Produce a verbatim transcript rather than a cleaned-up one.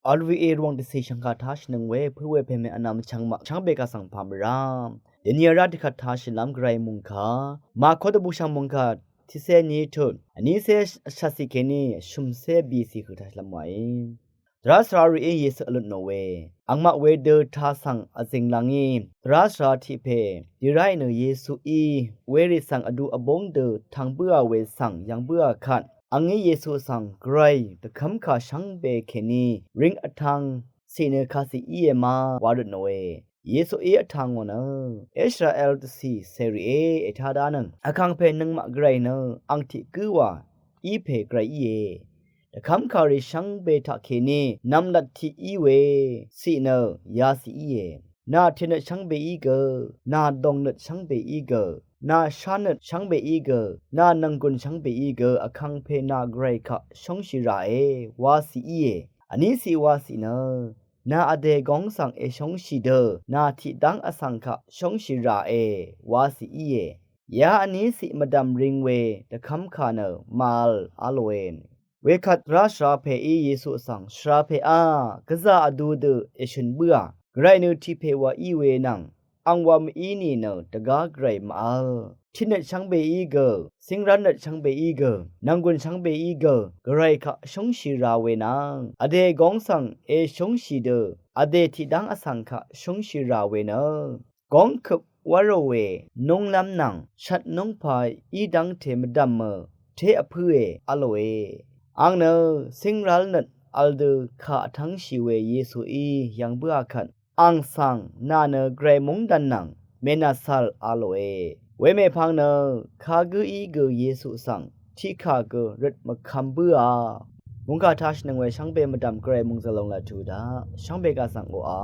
Vl we Rvwàng dvcì shvngkà tashìnøng we pø̄ we pèmè vnvm chvngmaq shvngbe kaq svng pà mvrá. Dèní vrá dvkvt tashìlv́m gvray mòngkà Màko dvbùshv̀ng mòngkà tiqcé ní tut vnícé shvtcì kèní shø̀mcé bìcì høq tashìlv́m wàí. Dvrá svra rìí Yesu vlutnò we. Angmaq wedø taq svng vzìng lvngí dvrá svra tiq pè dì ráì nø Yesuí werì svng vdu vbúng dø tvng bǿà we svng yv̀ng bǿà kvt, angí Yesu svng gvray dvkv́mkà shvngbe kèní ring vtvng cìnø kacì íe ma wa rutnòe. Yesuí vtvng ngò nø, Israel dvcì cèrìé ètá dánøng, vkàngpè nøngmaq gvray nø ang tiq gǿ wà í pè gvray íe. Dvkv́mkàrì shvngbe taqkèní nv̀mlat tiq í we cìnø yacì íe. Nà tìnøt shvngbeí gø, nà dòngnøt shvngbeí gø, nà shánøt shvngbeí gø, nà nv̀nggùn shvngbeí gø vkàngpè nà gvray kaq shóngshì ràe wacì íe. Vnícì wacì nø, nà vdè góng svng èshóngshì dø nà tiqdv́ng vsvng kaq shóngshì ràe wacì íe. Ya vnícì mvdv̀m ring we dvkv́mkà nø màvl a lòe. Wekvt dvrá shvra pèí Yesu svng, shvra pèá, gvzà vdu dø èshø̀n bǿà. Gvray nø tiq pè wa í we nvng ang wa mv-í nìnø dvgá gvray màvl. Tìnøt shvngbeí gø, cíngrálnøt shvngbeí gø, nv̀nggùn shvngbeí gø gvray kaq shóngshì ra we nvng, vdè góng svng èshóngshì dø vdè tiqdv́ng vsvng kaq shóngshì ra we nø, góng køp wv́rò we núnglv́m nvng shvt núngpà í dv́ngte mvdv̀mø té vpǿe a lòe. Ang nø cíngrálnøt vl dø kà vtv́ngshì we Yesuí yv̀ng bǿà kvt, ang svng nà nø gvray mungdv̀n nvng mènàcv̀l a lòe. Wemèpvng nø kagǿí gø Yesu svng tiqkà gø røt mvkvm bǿà. Mungkà tashìnøng we shvngbe mvdv̀m gvray mungzø̀l lòng laq tuq daq shvngbe kaq svng oqà.